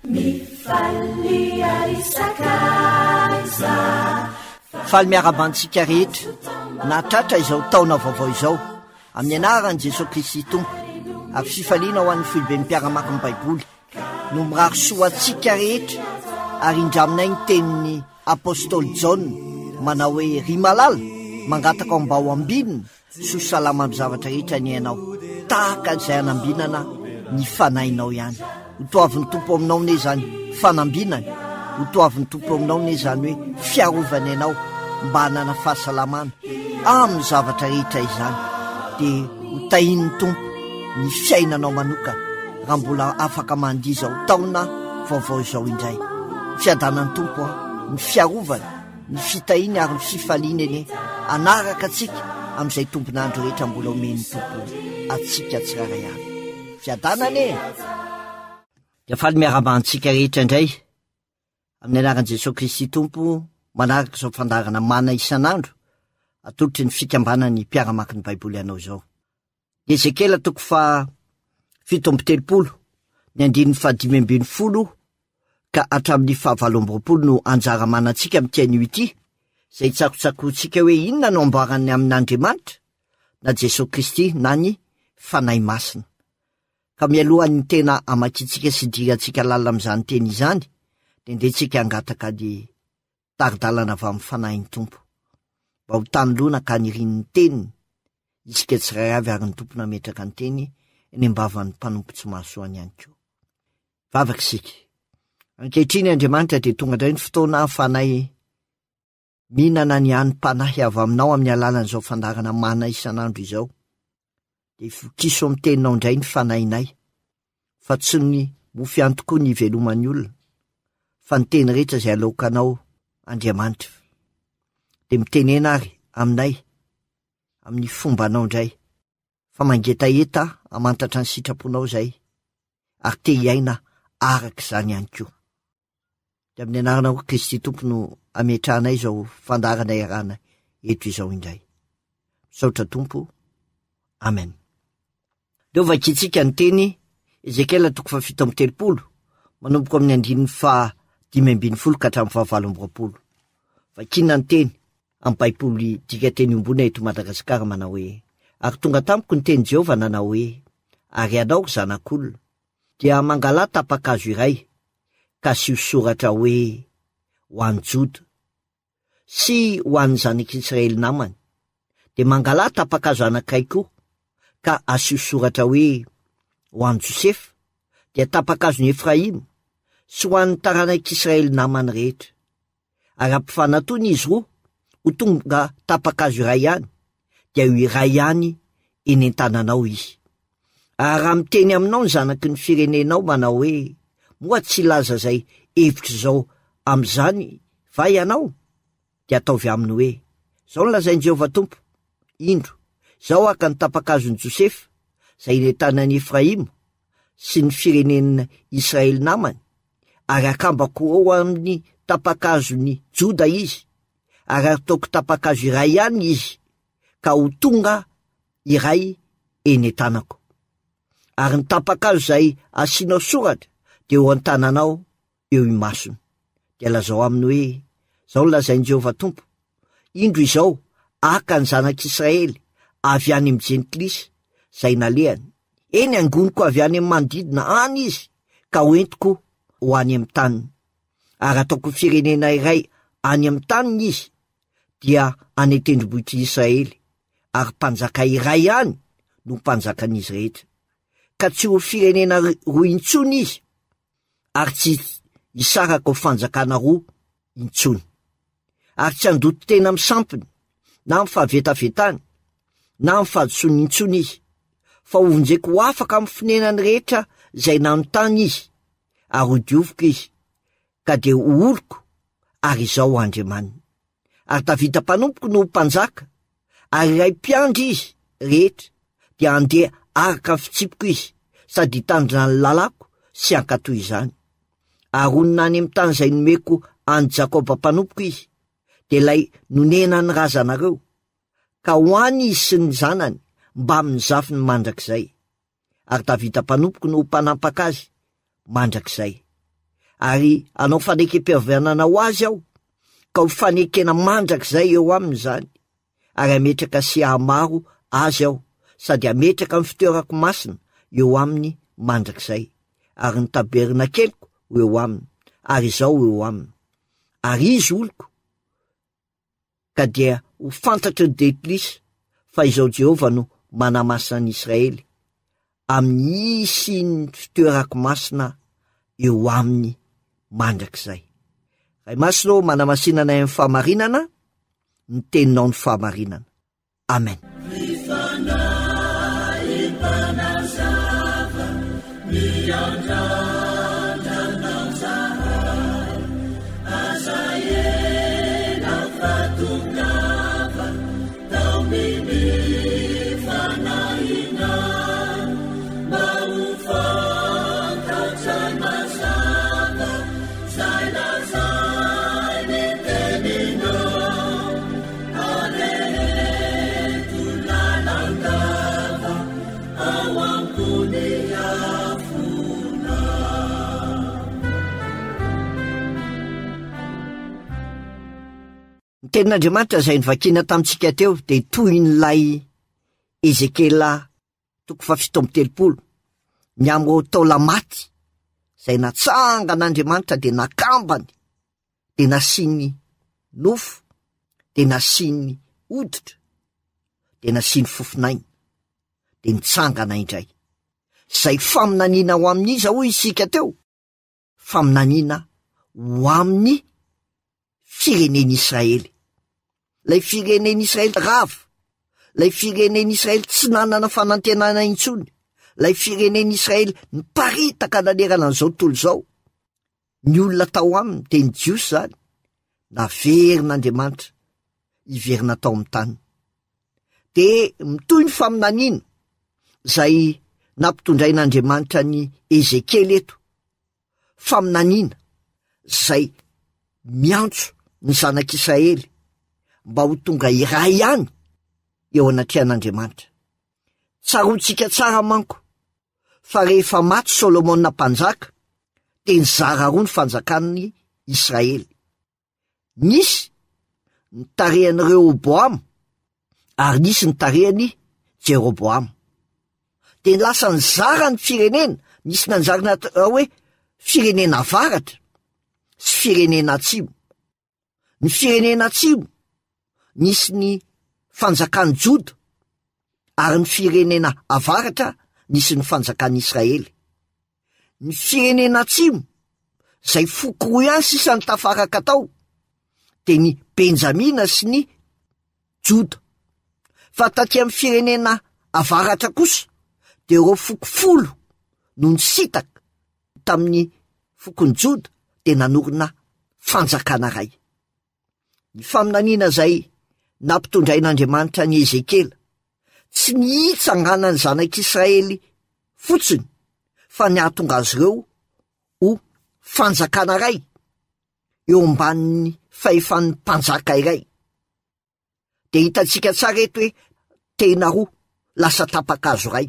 Mifalia ry sakaiza. Faly miarahaba antsika rehetra nahatratra izao taona vaovao izao amin'ny anaran'i Jesoa Kristy Tompo ary fifaliana ho an'ny foiben'ny mpiara-maka ny Baiboly no mirary soa antsika rehetra ary indraminay ny tenin'ny Apostoly Jaona manao hoe ry malala mangataka ao mba ho ambinina Soa salama amin'ny zavatra rehetra anie ianao, tahaka izay anambinana ny fanahinao ihany. Ho toavin'ny Tompo aminao anie izany fanambinany, ho toavin'ny Tompo aminao anie izany hoe fiarovany anao mba hanana fahasalamana amin'ny zavatra rehetra izany. Dia ho tahian'ny Tompo ny fiainanao manokana raha mbola afaka mandia izao taona vaovao izao indray. Fiadanan'ny Tompo, ny fiarovany, Ny fitahiany ary ny fifaliany anie hanaraka antsika amin'izay tombon'andro rehetra mbola omen'ny Tompo antsika tsirairay avy. Fiadanana e! Dia faly miarahaba antsika rehetra indray amin'ny anaran'i Jesoa Kristy Tompo manaraka izao fandaharana mana isan'andro atolotry ny fikambanan'ny mpiara-maka ny Baiboly anao izao. Ezekiela toko faha 37, ny andininy faha 15 ka hatramin'ny faha 28 no anjara manantsika amin'ity anio ity, izay tsakotsakoantsika hoe inona no ambarany amin'Andriamanitra, na Jesoa Kristy na ny Fanahy Masina. Ka mialohan'ny tena hamakiantsika sy hidirantsika lalina amin'izany teny izany, dia ndeha tsika hangataka ny tari-dalana avy amin'ny Fanahin'ny Tompo, mba ho tanoloana ka hanirian'ny Teniny isika tsirairay avy ary ny Tompo nametraka ny Teny eny am-bavan'ny mpanompo tsy mahasoany ihany koa. Vavaka isika. Ankehitriny Andriamanitra dia tonga indray ny fotoana ahafahanay mihinana ny hanim-panahy avy aminao amin'ny alalan'izao fandaharana mana isan'andro izao. Dia vokiso amin'ny teninao indray ny fanahinay, fa tsy ny mofo ihany tokoa ny iveloman'ny olona, fa ny teny rehetra izay aloakanao Andriamanitra. Dia mitenena ary aminay amin'ny fombanao indray, fa mangetaheta hamantatra ny sitraponao izay, ary te hiaina araka izany ihany koa. Dia amin'ny anaranao Kristy Tompo no ametrahanay izao fandaharana iarahana eto izao indray. Misaotra Tompo. Amen. Deo vakintsika ny teny Ezekiela toko faha 37 manomboka amin'ny andininy faha 15 ka hatramin'ny faha 28. Vakina ny teny amin'ny Baiboly dikateny iombonana eto Madagasikara manao hoe Ary tonga tamiko ny teny Jehovah nanao hoe Ary ianao ry zanak'olona dia mangalà tapa-kazo iray ka asio soratra hoe ho an'i Joda sy ho an'ny zanak'Israely namany, dia mangalà tapa-kazo anankiray koa ka asio soratra hoe ho an'i Josefa, dia tapa-kazon'i Efraima, sy ho an'ny taranak'Israely namany rehetra. Ary ampifanatony izy roa ho tonga tapa-kazo iray ihany, dia ho iray ihany eny an-tananao izy. Ary raha miteny aminao ny zanaky ny firenenao manao hoe, Moa tsy hilaza izay hevitro izao amin'izany va ianao? Dia ataovy aminy hoe, Izao no lazain'i Jehovah Tompo, Indro, izaho haka ny tapa-kazon'i Josefa, izay eny an-tanan'i Efraima sy ny firenen'i Israely namany, ary hakambako ao amin'ny tapa-kazon'i Joda izy, ary hataoko tapa-kazo iray ihany izy, ka ho tonga iray eny an-tanako. Ary ny tapa-kazo izay asianao soratra dia eo an-tananao eo imasony. Dia lazao aminy hoe, Izao no lazain'i Jehovah Tompo, Indro izao haka ny zanak'Israely avy any amin'ny jentilisa izay nalehany, eny hangoniko avy any amin'ny manodidina any izy ka hoentiko ho any amin'ny taniny. Ary hataoko firenena iray any amin'ny taniny izy, dia any an-tendrombohitr'i Israely, ary mpanjaka iray ihany no mpanjakan'izy rehetra. Ka tsy ho firenena roa intsony izy, ary tsy hisaraka ho fanjakana roa intsony. Ary tsy handoto tena amin'ny sampiny, na amin'ny fahavetavetany, na amin'ny fahadisoany intsony izy, fa hovonjeko ho afaka amin'ny fonenany rehetra izay nanontany izy, ary hodioviko izy, ka dia ho oloko, ary izaho ho Andriamaniny. Ary Davida mpanompoko no ho mpanjaka, ary iray mpiandry izy rehetra, dia handeha araka ny fitsipiko izy, sady hitandrina ny lalàko sy hankatò izany. Ary honina any amin'ny tany izay nomeko an'i Jakoba mpanompoko izy, dia ilay nonenan'ny razanareo, ka ho any izy sy ny zanany mbamin'ny zafiny mandrakizay. Ary Davida mpanompoko no ho mpanampaka azy mandrakizay. Ary hanao fanekem-pihavanana ho azy aho, ka ho fanekena mandrakizay eo aminy izany, ary hametraka sy hahamaro azy aho, sady hametraka ny fitoerako masina eo aminy mandrakizay, ary ny tabernakeliko ho eo aminy, ary izaho ho eo aminy. Ary izy oloko, ka dia ho fantatry ny Jentilisa fa izao Jehovah no manamasina an'i Israely, amin'ny hisian'ny fitoerako masina eo aminy mandrakizay. Ray Masina ô, manamasina anay amin'ny fahamarinana, ny teninao ny fahamarinana. Amen. Ny tenin'Andriamanitra izay novakiana tamintsika teo dia tohin'ilay Ezekiela toko faha-37, ny amin'ireo taola maty izay natsangan'Andriamanitra dia nakambany, dia nasiany nofo, dia nasiany hoditra, dia nasiany fofonaina, dia nitsangana indray. Izay faminaniana ho amin'iza hoy isika teo? Faminaniana ho amin'ny firenen'Israely. Ilay firenen'Israely rava, ilay firenen'Israely tsy nanana fanantenana intsony, ilay firenen'Israely niparitaka nanerana an'izao tontolo izao. Ny olona tao aminy dia ny Jiosy izany, naverin'Andriamanitra hiverina tao amin'ny taniny. Dia mitohy ny faminaniana izay nampitondrain'Andriamanitra an'i Ezekiela eto. Faminaniana izay miantso ny zanak'Israely mba ho tonga iray ihany eo anatrehan'Andriamanitra. Tsaroantsika tsara manko fa rehefa maty Solomona mpanjaka dia nizara roa ny fanjakan'ny Israely. Nisy ny tarehan'i Rehoboama ary nisy ny tarehan'i Jeroboama. Dia lasa nizara ny firenena, nisy nanjary natao hoe firenena avaratra sy firenena atsimo. Ny firenena atsimo nisy ny fanjakan'i Joda ary ny firenena avaratra nisy ny fanjakan'i Israely. Ny firenena atsimo, izay foko roa ihany sisa ny tafaraka tao, dia ny Benjamina sy ny Joda. Fa taty amin'ny firenena avaratra kosa, dia ireo foko folo no nisintaka tamin'ny fokon'i Joda dia nanorina fanjakana iray. Ny faminaniana izay nampitondrain'Andriamanitra an'i Ezekiela, tsy ny hitsanganan'ny zanak'Israely fotsiny fa ny hahatonga azy ireo ho fanjakana iray eo ambanin'ny fahefan'ny mpanjaka iray. Dia hitantsika tsara eto hoe tena roa lasa tapa-kazo iray.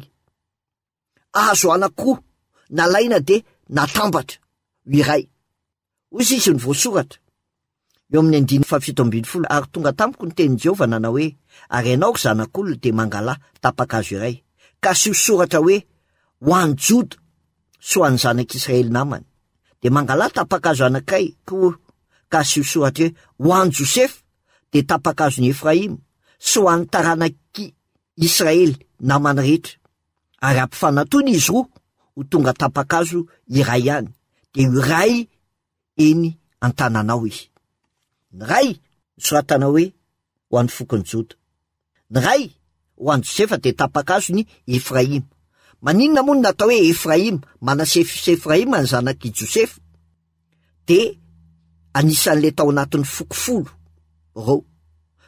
Hazo anankiroa nalaina dia natambatra ho iray. Hoy izy ny voasoratra eo amin'ny andininy faha-17, Ary tonga tamiko ny tenin'i Jehovah nanao hoe, Ary ianao, ry zanak'olona, dia mangalà tapa-kazo iray, ka asio soratra hoe, Ho an'i Joda sy ho an'ny zanak'Israely namany. Dia mangalà tapa-kazo anankiray koa, ka asio soratra hoe, Ho an'i Josefa, dia tapa-kazon'i Efraima, sy ho an'ny taranak'i Israely namany rehetra. Ary ampifanatony izy roa ho tonga tapa-kazo iray ihany, dia io iray eny an-tananao izy. Ny iray nosoratana hoe ho an'ny fokon'i Joda. Ny iray ho an'i Josefa dia tapa-kazon'i Efraima. Maninona moa no natao hoe Efraima? Manase sy Efraima ny zanak'i Josefa dia anisan'ilay tao anatin'ny foko folo ireo.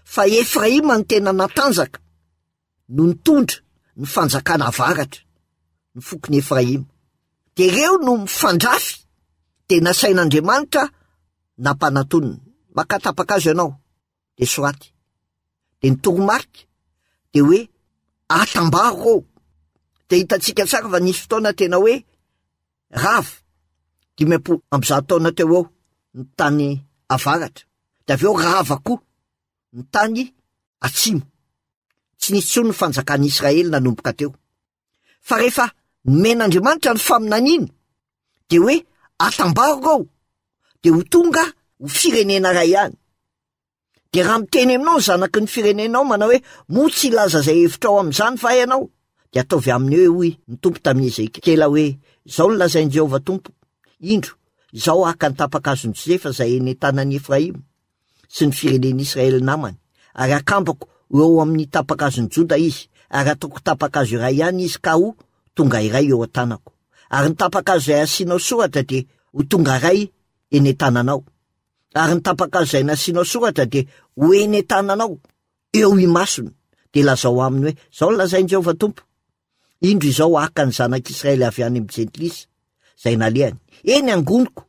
Fa Efraima no tena natanjaka. no nitondra ny fanjakana avaratra, ny fokon'i Efraima. Dia ireo no mifandrafy, dia nasain'Andriamanitra nampanatonina. Maka tapa-kazo ianao, dia soraty. Dia ny toromarika dia hoe atambaro ireo. Dia hitantsika tsara fa nisy fotoana tena hoe rava. 350 taona teo eo ny tany avaratra, dia avy eo rava koa ny tany atsimo. Tsy nisy intsony ny fanjakan'i Israely nanomboka teo. Fa rehefa nomen'Andriamanitra ny faminaniana, dia hoe atambaro ireo, dia ho tonga ho firenena iray ihany. Dia raha miteny aminao ny zanaky ny firenenao manao hoe, moa tsy hilaza izay hevitrao amin'izany va ianao? Dia ataovy aminy hoe, hoy ny Tompo tamin'i Ezekiela hoe, Izao no lazain'i Jehovah Tompo, Indro, izaho haka ny tapa-kazon'i Josefa izay eny an-tanan'i Efraima sy ny firenen'Israely namany, ary hakambako ho eo amin'ny tapa-kazon'i Joda izy, ary hataoko tapa-kazo iray ihany izy ka ho tonga iray eo an-tanako. Ary ny tapa-kazo izay hasianao soratra dia ho tonga iray eny an-tananao. Ary ny tapa-kazo izay nasianao soratra dia ho eny an-tananao, eo imasony. Dia lazao aminy hoe, Izao no lazain'i Jehovah Tompo, Indro izao haka ny zanak'Israely avy any amin'ny jentilisa, izay nalehany. Eny, hangoniko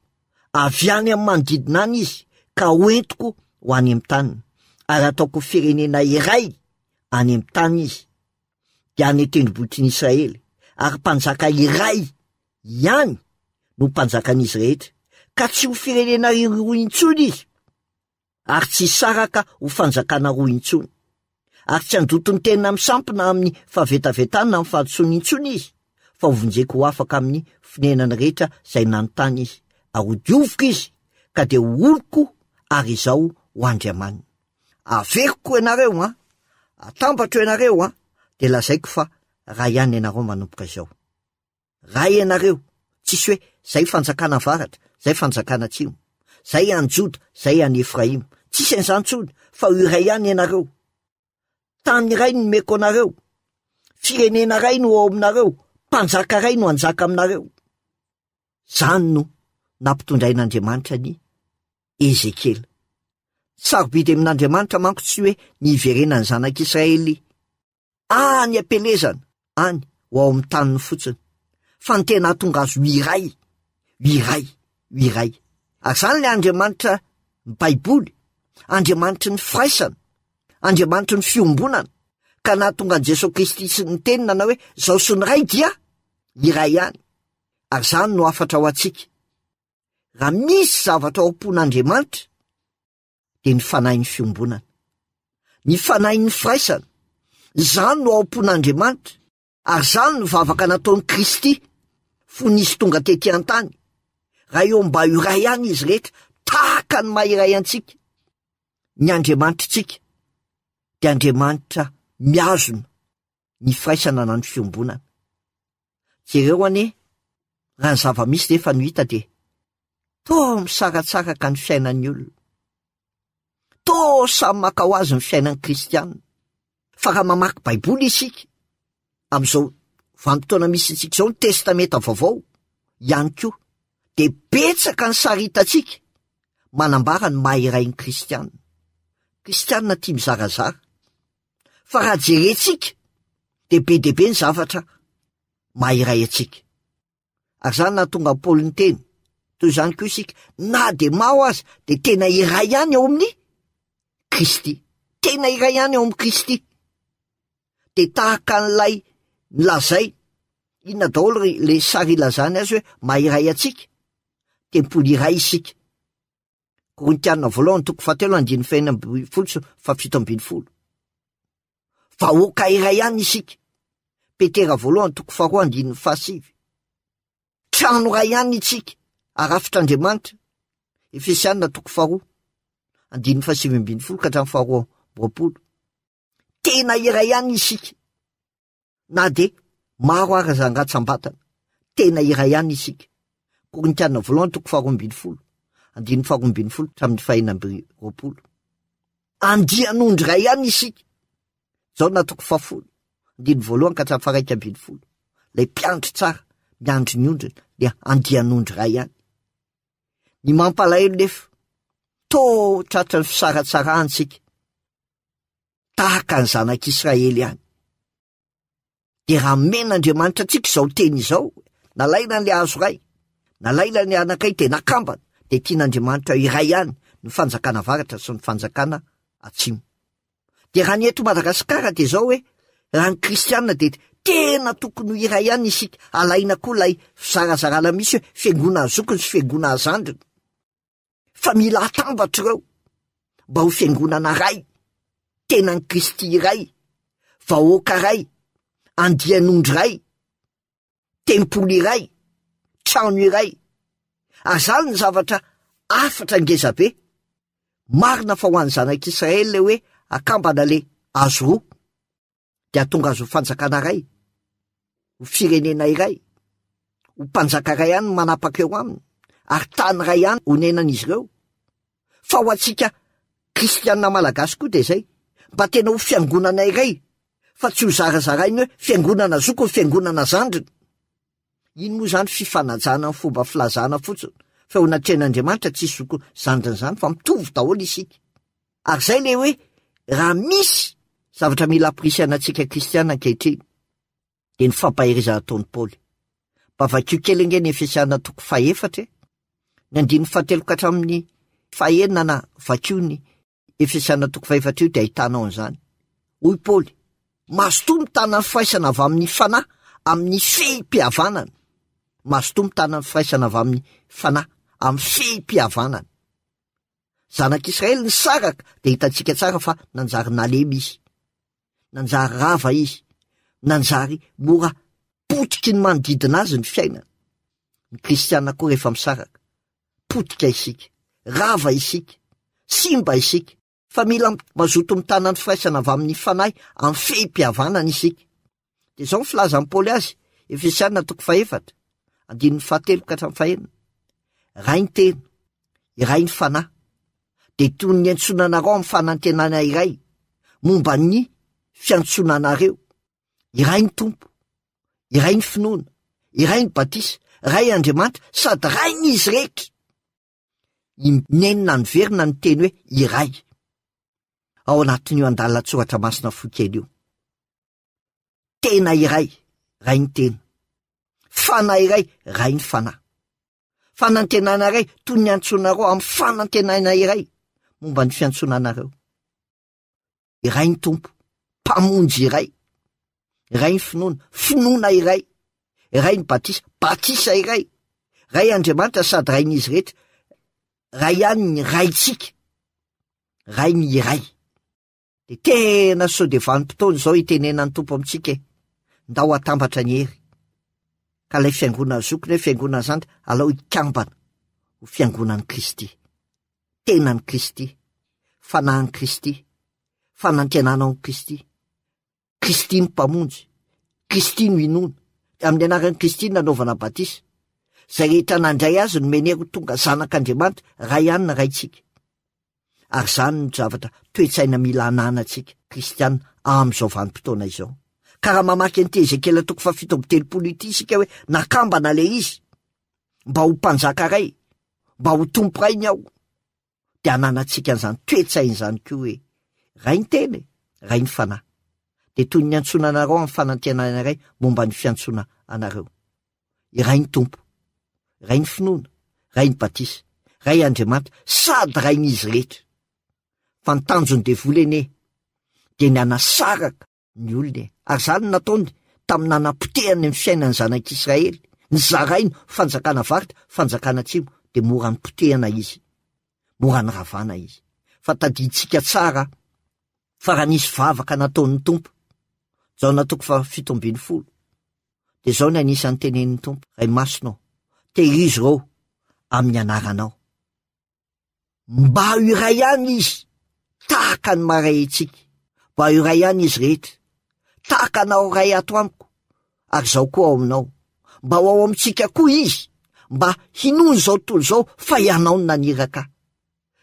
avy any amin'ny manodidina any izy, ka hoentiko ho any amin'ny taniny. Ary hataoko firenena iray any amin'ny tany izy, dia any an-tendrombohitry ny Israely, ary mpanjaka iray ihany no mpanjakan'izy rehetra, ka tsy ho firenena roa intsony izy, ary tsy hisaraka ho fanjakana roa intsony. Ary tsy handoto ny tena amin'ny sampy na amin'ny fahavetavetana na amin'ny fahadisoana intsony izy, fa hovonjeko ho afaka amin'ny fonenany rehetra izay nanontany izy, ary hodioviko izy, ka dia ho oloko ary izaho ho Andriamaniny. Averiko ianareo an, atambatro ianareo an, dia lazaiko fa ray ihany ianareo manomboka izao. Ray ianareo, tsisy hoe zay fanjakana avaratra, zay fanjakana atsimo, zay any Joda, zay any Efraima, tsisy an'izany intsony fa ho iray ihany ianareo. Tany iray no nomeko anareo, firenena iray no ao aminareo, mpanjaka iray no hanjaka aminareo. Zany no nampitondrain'Andriamanitra ny Ezekiela. Sarobidy amin'Andriamanitra manko tsy hoe ny hiverenan'ny zanak'Israely any am-pielezana any ho ao amin'ny taniny fotsiny, fa ny tena hahatonga azy ho iray, ho iray, ho iray. Ary izany ilay Andriamanitra ny Baiboly, Andriamanitry ny firaisana, Andriamanitry ny fiombonana, ka nahatonga an'i Jesoa Kristy sy ny teny nanao hoe, Izaho sy ny Ray dia iray ihany. Ary izany no hafatra ho antsika. Raha misy zavatra ao am-pon'Andriamanitra, dia ny fanahin'ny fiombonana, ny fanahin'ny firaisana. Izany no ao am-pon'Andriamanitra, ary izany no vavaka nataon'i Kristy fony izy tonga tety an-tany. Raha eo mba iray ihany izy rehetra, tahaka ny maha iray antsika. Ny Andriamanitritsika dia Andriamanitra mihazona ny firaisana na ny fiombonana. Jereo anie, raha ny zava-misy nefa no hita dia toa misaratsaraka ny fiainan'ny olona. Toa samy maka ho azy ny fiainan'ny kristiana. Fa raha mamaky Baiboly isika, amin'izao vanim-potoana misy antsika izao, ny Testamenta Vaovao ihany koa, dia betsaka ny sary hitantsika manambara ny maha iray ny kristiana. Kristiana tia mizarazara. Fa raha jerentsika dia be dia be ny zavatra maha iray antsika. Ary izany nahatonga an'i Paoly niteny, toy izany koa isika, na dia maro aza dia tena iray ihany ao amin'ny Kristy. Tena iray ihany ao amin'i Kristy. Dia tahaka an'ilay nilazay, inona daholo ry le sary ilazany azy hoe maha iray antsika? Tempoly iray isika. Korintiana voalohany toko fahatelo andininy fahenina ambin'ny folo sy fahafito ambin'ny folo. Vahoaka iray ihany isika. Petera voalohany toko faharoa andininy fahasivy. Trano iray ihany isika, arafitr'Andriamanitra. Efesiana toko faharoa andininy fahasivy ambin'ny folo ka hatramin'ny faharoa amby roapolo. Tena iray ihany isika. Na dia maro ara aza angatsam-batana, tena iray ihany isika. Korintiana voalohany toko faharoa ambin'ny folo, andininy faharoa ambin'ny folo hatramin'ny fahenina amby roapolo. Andian'ondry iray ihany isika. Jaona toko fahafolo, andininy voalohany ka hatramin'ny faharaika ambin'ny folo. Ilay mpiandry tsara miandry ny ondriny dia andian'ondry iray ihany. Ny mampalahelo nefa, toa tratran'ny fisaratsarahana isika. tahaka ny zanak'Israely ihany. Dia raha omen'Andriamanitra antsika izao teny izao, nalaina ilay hazo iray, nalaina ny anankiray dia nakambana, dia tian'Andriamanitra iray ihany ny fanjakana avaratra sy ny fanjakana atsimo. Dia raha ny eto Madagasikara dia izao hoe, raha ny kristiana dia Tena tokony ho iray ihany isika, alaina koa ilay fizarazarana misy hoe fiangonana zokiny sy fiangonana zandriny. Fa mila atambatra ireo mba ho fiangonana iray, tenan'i Kristy iray, vahoaka iray, andian'ondry iray, tempoly iray, trano iray. Ary izany ny zavatra hafatra ngezabe. Marina fa ho an'ny zanak'Israely ilay hoe akambana le azo roa. dia hahatonga azy ho fanjakana iray, ho firenena iray, ho mpanjaka iray ihany no manapaka eo aminy, ary tany iray ihany honenan'izy ireo. Fa ho antsika kristianina malagasy koa dia izay, mba tena ho fiangonana iray, fa tsy ho zarazarainy hoe fiangonana zokiny, fiangonana zandriny. Iny moa izany fifanajana ny fomba filazana fotsiny, fa eo anatrehan'Andriamanitra tsisy zokiny zandriny izany fa mitovy daholo isika. Ary izay ilay hoe raha misy zavatra mila ampirisihana antsika kristiana ankehitriny dia ny fampaherezana ataon'i Paoly. Mba vakio kely ange ny Efesiana toko fahefatra e! Ny andininy fahatelo ka hatramin'ny fahenina na vakio ny Efesiana toko fahefatra io dia ahitanao an'izany. Hoy Paoly, Mazotoa mitana ny firaisana avy amin'ny fanahy amin'ny fehim-pihavanana. Mazotoa mitana ny firaisana avy amin'ny fanahy amin'ny fehim-pihavanana. Zanak'Israely nisaraka dia hitantsika tsara fa nanjary nalemy izy. Nanjary rava izy. Nanjary mora potiky ny manodidina azy ny fiainana. Ny kristiana koa rehefa misaraka, potika isika, rava isika, simba isika, fa mila mazoto mitana ny firaisana avy amin'ny fanahy amin'ny fehim-pihavanana isika. Dia izao ny filazan'i Paoly azy, Efesiana toko fahefatra, andininy fahatelo ka hatramin'ny fahenina. Ray ny tena, iray ny fanahy, dia toy ny niantsoana anareo amin'ny fanantenana iray momba ny fiantsoana anareo. Iray ny Tompo, iray ny finoana, iray ny batisa, iray Andriamanitra, sady Rain'izy rehetra. Inenina niverina ny teny hoe iray ao anatin'io andalan-tsoratra masina fohy kely io. Tena iray, ray ny tena. Fanahy iray, ray ny fanahy. Fanantenana iray, toy ny antsoinareo amin'ny fanantenana iray momba ny fiantsoana anareo. Iray ny Tompo, Mpamonjy iray. Iray ny finoana, finoana iray. Iray ny batisa, batisa iray. Ray Andriamanitra sady Rain'izy rehetra. Ray ihany ny Raintsika. Ray ny iray. Dia tena sao dia vanim-potoana izao hitenenan'ny Tompo amintsika e. Ndao hatambatra ny hery. Ka ilay fiangonana zokiny hoe fiangonana zandry, alao hikambana ho fiangonan'i Kristy. Tenan'i Kristy, fanahin'i Kristy, fanantenana ao amin'i Kristy. Kristy no Mpamonjy, Kristy no inoana, amin'ny anaran'i Kristy no nanaovana batisa. Izay rehetra nandray Azy no nomeny ho tonga zanak'Andriamanitra, Ray ihany ny Raintsika. Ary izany no zavatra toe-tsaina mila ananantsika kristiana amin'izao vanim-potoana izao. Ka raha mamaky an'ity Ezekiela toko fahafito amby telopolo ity isika hoe nakambana ilay izy mba ho mpanjaka iray, mba ho tompo iray ny ao, dia ananantsika an'izany toe-tsaina izany koa hoe Ray ny tena e, Ray ny fanahy. Dia toy ny niantsoana anareo amin'ny fanantenana iray momba ny fiantsoana anareo. Iray ny Tompo, iray ny finoana, iray ny batisa, iray Andriamanitra, sady Rain'izy rehetra. Fa ny tanjon'ny devoly anie dia ny hanasaraka ny olona e. Ary izany no nataony tamin'ny nanapotehany ny fiainan'ny zanak'Israely, nizarainy ho fanjakana avaratra, fanjakana atsimo, dia mora nipotehana izy, mora niravana izy. Fa tadidintsika tsara fa raha nisy vavaka nataon'ny Tompo, Jaona toko faha-17, dia izao ny anisan'ny tenenin'ny Tompo, Ray Masina ô, tehirizo ireo amin'ny anaranao. Mba ho iray ihany izy, tahaka ny maha iray antsika. Mba ho iray ihany izy rehetra, tahaka anao Ray ato amiko, ary izaho koa ao aminao. Mba ho ao amintsika koa izy, mba hinoan'izao tontolo izao fa ianao no naniraka ahy.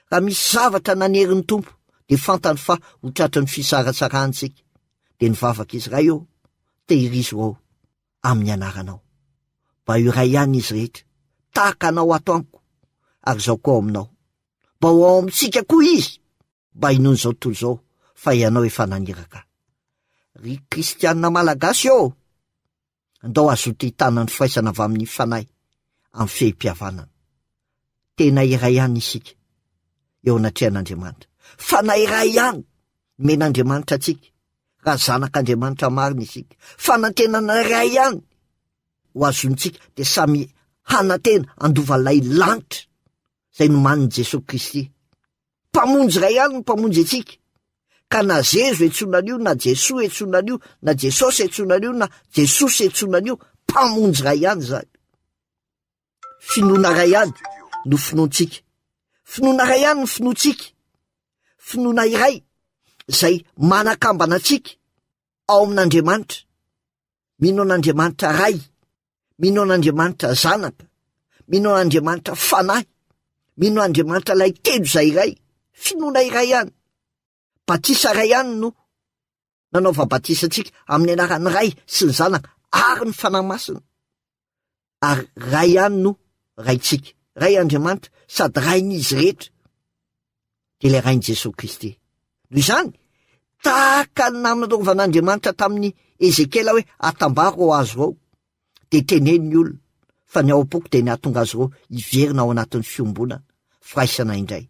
Raha misy zavatra nanery ny Tompo, dia fantany fa ho tratry ny fisaratsarahana isika. Dia nivavaka izy, Ray ô, tehirizo ao amin'ny anaranao. Mba ho iray ihany izy rehetra, tahaka anao ato amiko, ary izaho koa ao aminao. Mba ho ao amintsika koa izy, mba hinoan'izao tontolo izao fa ianao efa naniraka ahy. Ry kristiana malagasy ô! Andao hazoto hitana ny firaisana avy amin'ny Fanahy amin'ny fehim-pihavanana. Tena iray ihany isika eo anatrehan'Andriamanitra. Fanahy iray ihany nomen'Andriamanitra antsika. raha zanak'Andriamanitra marina isika. Fanantenana iray ihany ho azontsika dia samy hanantena handova ilay lanitra izay nomanin'i Jesoa Kristy. Mpamonjy iray ihany no mpamonjy antsika. Ka na Zezo antsoina an'io, na Jesoa antsoina an'io, na Jesosy antsoina an'io, na Jesosy antsoina an'io, mpamonjy iray ihany izany. Finoana iray ihany no finoantsika. Finoana iray ihany no finoantsika. Finoana iray izay manakambana antsika ao amin'Andriamanitra. Mino an'Andriamanitra Ray, mino an'Andriamanitra Zanaka, mino an'Andriamanitra Fanahy, mino an'Andriamanitra ilay telo izay iray. Finoana iray ihany. Batisa iray ihany no nanaova batisa antsika amin'ny anaran'ny Ray sy ny Zanaka ary ny Fanahy Masina. Ary Ray ihany no Raintsika. Ray Andriamanitra sady Rain'izy rehetra. Dia ilay Rain'i Jesoa Kristy. Noho izany, tahaka ny nanorovan'Andriamanitra tamin'i Ezekiela hoe atambaro ao azo ao, dia teneno ny olona fa ny ao am-poko dia ny hahatonga azy ireo hiverina ao anatin'ny fiombonana, firaisana indray.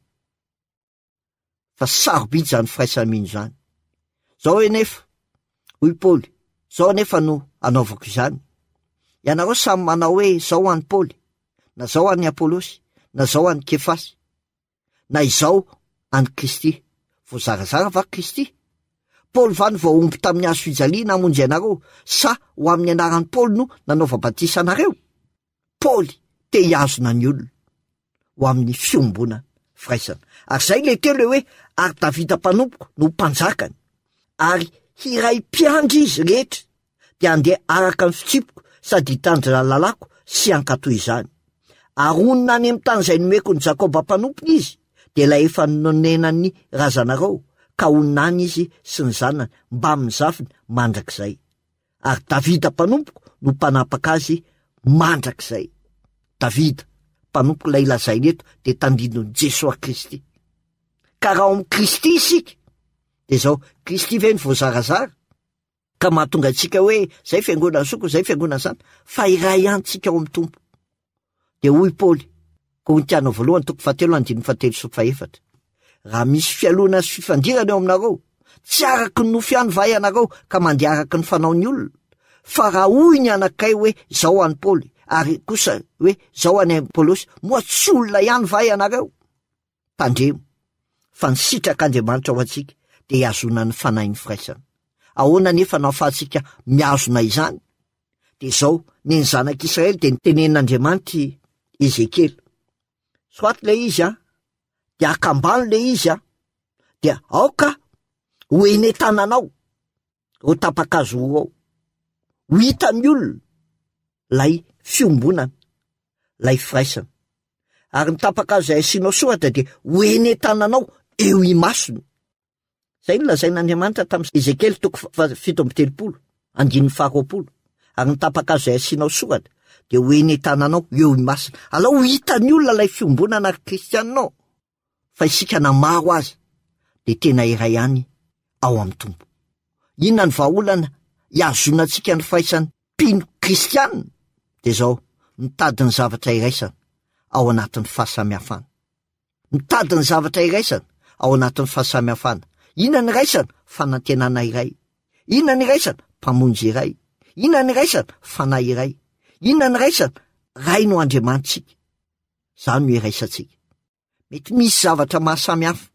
Fa sarobidy izany firaisa-mino izany. Izao anefa, hoy Paoly, izao anefa no anaovako izany. Ianareo samy manao hoe izao an'i Paoly, na izao an'i Apolosy, na izao an'i Kefasy, na izao an'i Kristy. Voazarazara va Kristy? Paoly va no voahombo tamin'ny hazo fijaliana hamonjy anareo, sa ho amin'ny anaran'i Paoly no nanaova-batisa anareo? Paoly te hihazona ny olona ho amin'ny fiombonana, firaisana. Ary izay ilay teo ilay hoe ary Davida mpanompoko no ho mpanjakany, ary hiray mpiandry izy rehetra, dia handeha araka ny fitsipiko sady hitandrina ny lalàko sy hankatò izany. Ary honina any amin'ny tany izay nomeko an'i Jakoba mpanompony izy, dia ilay efa nonenan'ny razanareo, ka honina any izy sy ny zanany mbamin'ny zafiny mandrakizay. Ary Davida mpanompoko no mpanapaka azy mandrakizay. Davida, mpanompoko ilay lazaina eto, dia tandindon'i Jesoa Kristy. Ka raha ao amin'i Kristy isika, dia izao, Kristy ve no voazarazara? Ka mahatonga antsika hoe, izay fiangonan'ny soko, izay fiangonan'ny santa, fa iray ihany tsika ao amin'ny Tompo. Dia hoy Paoly, Korintiana voalohany toko fahatelo andininy fahatelo sy fahefatra, Raha misy fialona sy fifandirana eo aminareo, tsy araka ny nofo ihany va ianareo ka mandeha araka ny fanaon'ny olona? Fa raha hoy ny anankiray hoe izao an'i Paoly, ary kosa hoe izao an'i Apolosy, moa tsy olona ihany va ianareo? Tandremo fa ny sitrak'Andriamanitra ho antsika dia hihazona ny fanahin'ny firaisana. Ahoana anefa no ahafahantsika mihazona izany? Dia izao, ny ny zanak'Israely dia nitenenin'Andriamanitra i Ezekiela. Soraty ilay izy an, dia akambano ilay izy an, dia aoka ho eny an-tananao ireo tapa-kazo roa ao. Ho hitan'ny olona ilay fiombonana, ilay firaisana. Ary ny tapa-kazo izay asianao soratra dia ho eny an-tananao eo imasony. Izay no lazain'Andriamanitra tamin'i Ezekiela toko 37, andininy faharoapolo. Ary ny tapa-kazo izay asianao soratra dia ho eny an-tananao eo imasony. Alao ho hitan'ny olona ilay fiombonana ry kristianina ô! Fa isika na maro aza dia tena iray ihany ao amin'ny Tompo. Inona ny vahaolana hihazonantsika ny firaisan'ny mpino kristianina? Dia izao, mitady ny zavatra iraisana ao anatin'ny fahasamihafana. Mitady ny zavatra iraisana ao anatin'ny fahasamihafana. Inona ny iraisana? Fanantenana iray. Inona ny iraisana? Mpamonjy iray. Inona ny iraisana? Fanahy iray. Inona ny iraisana? Ray no Andriamanitsika. Izany no iraisantsika. Mety misy zavatra mahasamy hafa,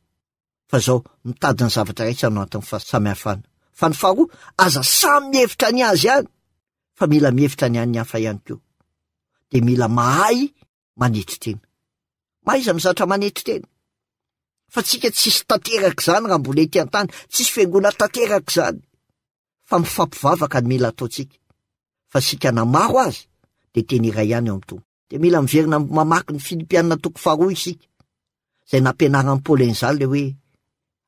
fa izao, mitady ny zavatra iraisana ao anatin'ny fahasamihafana. Fa ny faharoa, aza samy mihevitra ny azy ihany, fa mila mihevitra ny an'ny hafa ihany koa. Dia mila mahay manetry tena. Mahaiza mizatra manetry tena. Fa tsika tsisy tanteraka izany raha mbola ety an-tany, tsisy fiangonana tanteraka izany. Fa mifampivavaka ny mila ataontsika. Fa isika na maro aza, dia teny iray ihany eo amin'ny Tompo. Dia mila miverina mamaky ny Filipiana toko faharoa isika, izay nampianaran'i Paoly an'izany ilay hoe,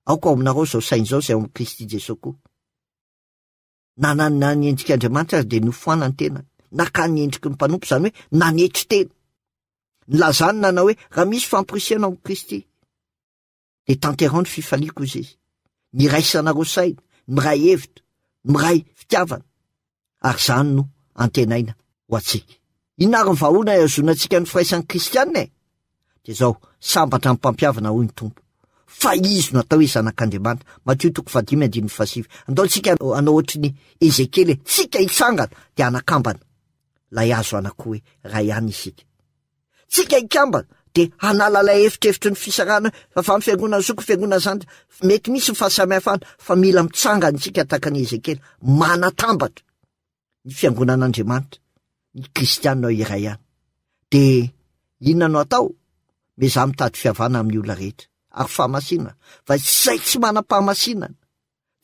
aoka ao aminareo izao saina izao izay ao amin'i Kristy Jesoa koa. Nanana ny endrik'Andriamanitra azy dia nofoanany tenany. Nakany ny endriky ny mpanompo, izany hoe nanetry tena. Nilazany nanao hoe, raha misy famporisihana ao amin'i Kristy, dia tanteraho ny fifaliako izy izy. Miraisanareo saina, miray hevitra, miray fitiavana. Ary izany no antenaina ho antsika. Inona ary ny vahaolana ihazonantsika ny firaisan'ny kristiana e? Dia izao, sambatra ny mpampihavana hoy ny Tompo. fa izy no atao hoe Zanak'Andriamanitra. Matio toko fahadimy andininy fahasivy. Andao tsika hanao ohatry ny Ezekiela e, tsika hitsangana dia hanakambana ilay hazo anankiroa hoe ray ihany isika. Tsika hikambana dia hanala ilay efitrefitry ny fisarahana hoe fa ny fiangonana zoky, fiangonana zandry. Mety misy ny fahasamihafana fa mila mitsangana isika tahaka an'i Ezekiela, manatambatra ny fiangonan'Andriamanitra, ny kristiana iray ihany. Dia inona no atao? Miezaha mitady fihavana amin'ny olona rehetra ary fahamasinana, fa izay tsy manam-pahamasinana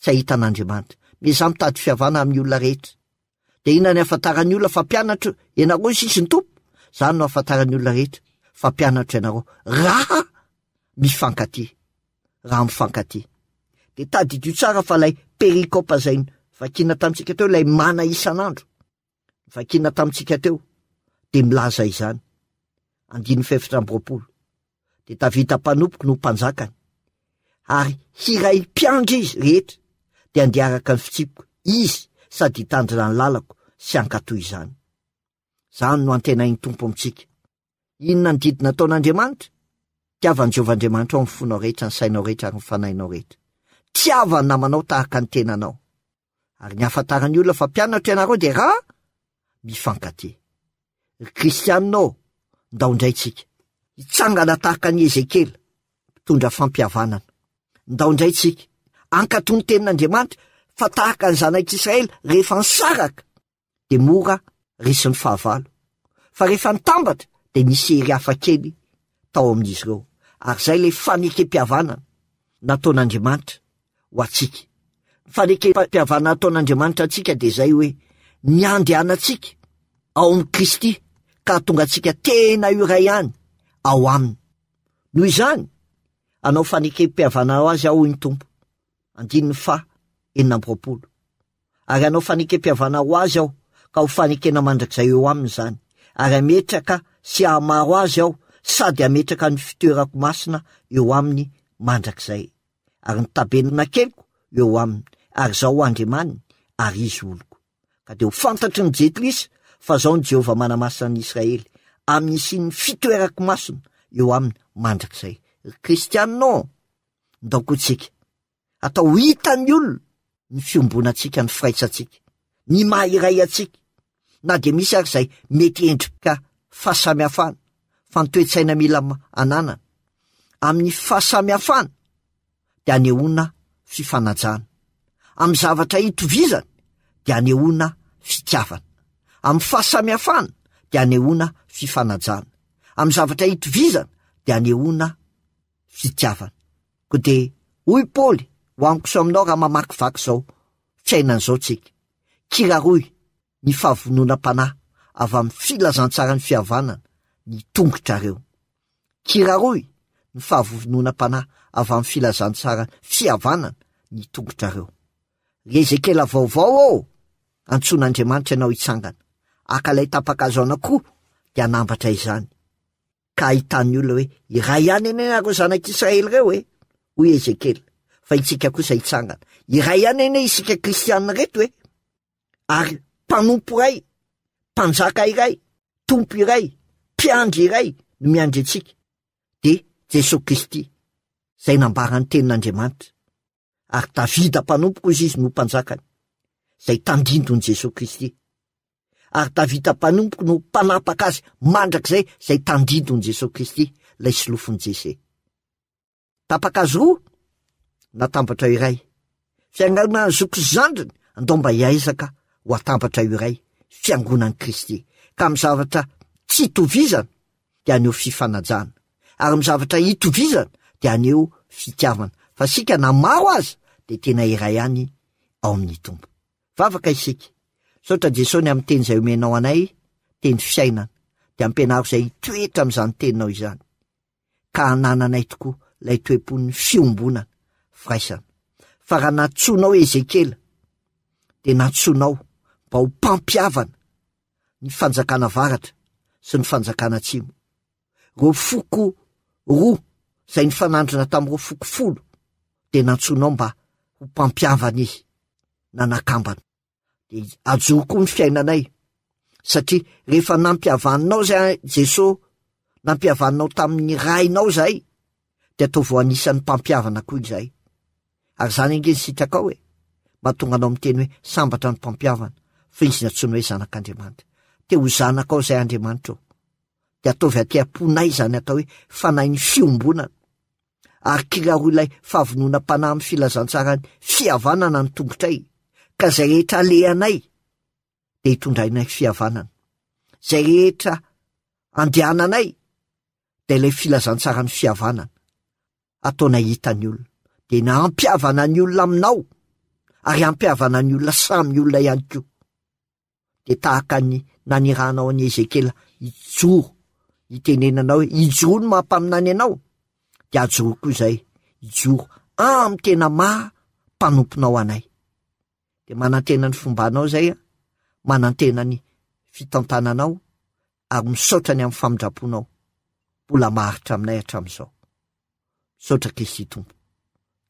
tsy hahita an'Andriamanitra. Miezaha mitady fihavana amin'ny olona rehetra. Dia inona ny ahafantaran'ny olona fa mpianatro ianareo sisy ny Tompo? Izany no ahafantaran'ny olona rehetra fa mpianatro ianareo raha mifankatia. Raha mifankatia. Dia tadidio tsara fa ilay perikopa izay vakina tamintsika teo, ilay mana isan'andro, vakina tamintsika teo, dia milaza izany. Andininy fahefatra amby roapolo. Dia Davida mpanompoko no mpanjakany, ary hiray mpiandry izy rehetra, dia handeha araka ny fitsipiko izy sady hitandrina ny lalako sy hankatò izany. Izany no antenain'ny Tompo amintsika. Inona ny didy nataon'Andriamanitra? Tiava an'i Jehovah Andriamanitrao amin'ny fonao rehetra, ny sainao rehetra ary ny fanahinao rehetra. Tiava ny namanao tahaka ny tenanao. Ary ny hahafantaran'ny olona fa mpianatro ianareo dia raha mifankatia. Ry Kristianina ô, ndao indray tsika hitsangana tahaka an'i Ezekiela, mpitondra fampihavanana. Ndao indray tsika hankatò ny tenin'Andriamanitra fa tahaka ny zanak'Israely rehefa nisaraka dia mora resin'ny fahavalo. Fa rehefa nitambatra dia nisy hery hafa kely tao amin'izy ireo. Ary izay ilay fanekem-pihavanana nataon'Andriamanitra ho antsika. Ny fanekem-pihavanana nataon'Andriamanitra antsika dia izay hoe ny andehanantsika ao amin'i Kristy ka hahatonga antsika tena iray ihany ao aminy. Noho izany, hanao fanekem-pihavanana ho azy aho hoy ny Tompo. Andininy faha 26. Ary hanao fanekem-pihavana ho azy aho, ka ho fanekena mandrakizay eo aminy izany, ary hametraka sy hahamaro azy aho, sady hametraka ny fitoerako masina eo aminy mandrakizay. Ary ny tabernakeliko eo aminy, ary Izaho ho Andriamaniny, ary izy oloko. Ka dia ho fantatry ny Jentilisa fa Izaho no Jehovah manamasina ny Israely, amin'ny hisian'ny fitoerako masina eo aminy mandrakizay. Ry Kristianina ô, ndao koa tsika atao ho hitan'ny olona ny fiombonantsika, ny firaisantsika, ny maha iray antsika, na dia misy ary izay mety endrika fahasamihafana, fa ny toe-tsaina mila ananana amin'ny fahasamihafana dia anehoana fifanajana, amin'ny zavatra itovizana dia anehoana fitiavana, amin'ny fahasamihafana dia anehoana fifanajana, amin'ny zavatra itovizana dia anehoana fitiavana. Koa dia hoy Paoly ho amiko sy aminao raha mamakivaky izao fiainana izao tsika, kiraroy ny fahavononam-panahy avy amin'ny filazantsaran'ny fihavanana ny tongotrareo. Kiraroy ny fahavononam-panahy avy amin'ny filazantsaran'ny fihavanana ny tongotrareo. Ry Ezekiela vaovao ô, antsoin'Andriamanitra ianao hitsangana, haka ilay tapa-kazo anankiroa dia hanambatra izany. ka ahitan'ny olona hoe iray ihany anie nareo zanak'Israely ireo e, hoy Ezekiela, fa itsika kosa hitsangana. Iray ihany anie isika kristianina ireto e, ary mpanompo iray, mpanjaka iray, tompo iray, mpiandry iray no miandry antsika, dia Jesoa Kristy, izay nambaran'ny tenin'Andriamanitra. Ary Davida mpanompoko izy izy no mpanjakany, izay tandindon'i Jesoa Kristy. Ary Davida mpanompoko no mpanapaka azy mandrakizay, izay tandindon'i Jesoa Kristy, ilay solofon'i Jese. Tapaka azy roa, natambatra iray. Fiangonana zoky sy zandriny, andao mba hiaizaka ho atambatra iray, fiangonan'i Kristy. Ka amin'ny zavatra tsy itovizana, dia haneho fifanajana, ary amin'ny zavatra itovizana dia haneho fitiavana, fa isika na maro aza dia tena iray ihany ao amin'ny Tompo. Vavaka isika. Misaotra Jesoa ny amin'ny teny izay omenao anay, teny fiainana, dia ampianaro izay hitoetra amin'izany teninao izany, ka hanananay tokoa ilay toe-pon'ny fiombonana, firaisana. Fa raha nantsoinao Ezekiela, dia nantsoinao mba ho mpampihavana ny fanjakana avaratra sy ny fanjakana atsimo. Ireo foko roa izay nifanandrina tamin'ireo foko folo dia nantsoinao mba ho mpampihavana izy na nakambana. Dia ajoro koa ny fiainanay satria rehefa nampihavanao izay Jeso, nampihavanao tamin'ny Rainao izahay, Dia ataovy ho anisan'ny mpampihavana koa izahay. Ary izany ange ny sitrakao e! Mahatonga anao miteny hoe sambatra ny mpampihavana, fa izy no antsoina hoe zanak'Andriamanitra. Te ho zanakao izay Andriamanitra ô! Dia ataovy aty am-ponay izany atao hoe fanahin'ny fiombonana. Ary kiraroy ilay fahavononam-panahy amin'ny filazantsaran'ny fihavanana ny tongotray, ka izay rehetra alehanay dia hitondrainay fihavanana. Izay rehetra andehananay dia ilay filazantsaran'ny fihavanana ataonay hitan'ny olona. Dia ny hampihavana ny olona aminao ary hampihavana ny olona samy olona ihany koa. Dia tahaka ny nanirahanao an'i Ezekiela hijoro, hitenenanao hoe hijoro ny maha mpaminany anao, dia ajoro koa izay, hijoro amin'ny tena maha mpanomponao anay. Dia manantena ny fombanao izay a, manantena ny fitantananao ary misaotra ny amin'ny famindram-ponao mbola maharitra aminay hatramin'izao. Misaotra Kristy Tompo.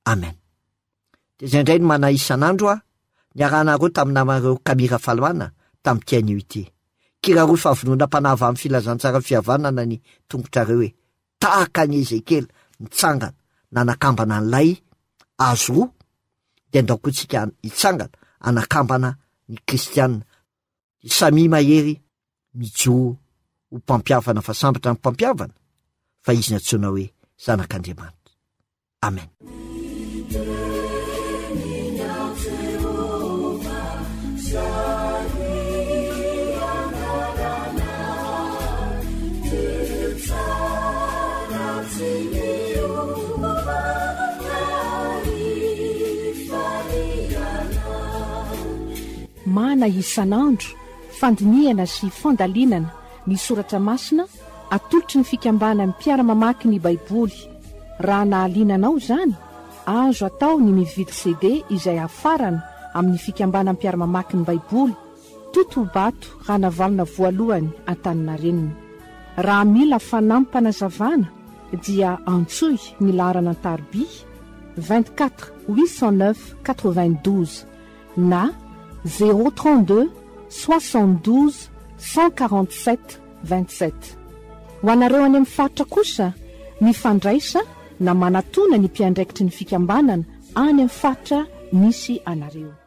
Amen. Dia izay indray no mana isan'andro a, niarahanareo tamin'ny namanareo Camille Rafalimanana tamin'ity anio ity. Kiraroy fahavononam-panahy avy amin'ny filazantsara fihavanana ny tongotrareo e. Tahaka an'i Ezekiela nitsangana nanakambana an'ilay azo roa, dia ndao koa tsika hitsangana hanakambana ny kristiana. Samia mahery mijoro ho mpampihavana fa sambatra ny mpampihavana fa izy no antsoina hoe zanak'Andriamanitra. Amen. Mana isan'andro, fandinihana sy fandalinana ny soratra masina atolotry ny fikambanan'ny mpiara-mamaky ny Baiboly. Raha nahaliana anao izany, azo atao ny mividy CD izay hafarana amin'ny fikambanan'ny mpiara-mamaky ny Baiboly, Totobato Ranavalona Voalohany Antaninarenina. Raha mila fanampim-panazavana dia antsoy ny laharana an-tariby 24 809 92 na 032 72 147 27. Ho anareo any amin'ny faritra kosa, mifandraisa na manatona ny mpiandraikitry ny fikambanana any amin'ny faritra misy anareo.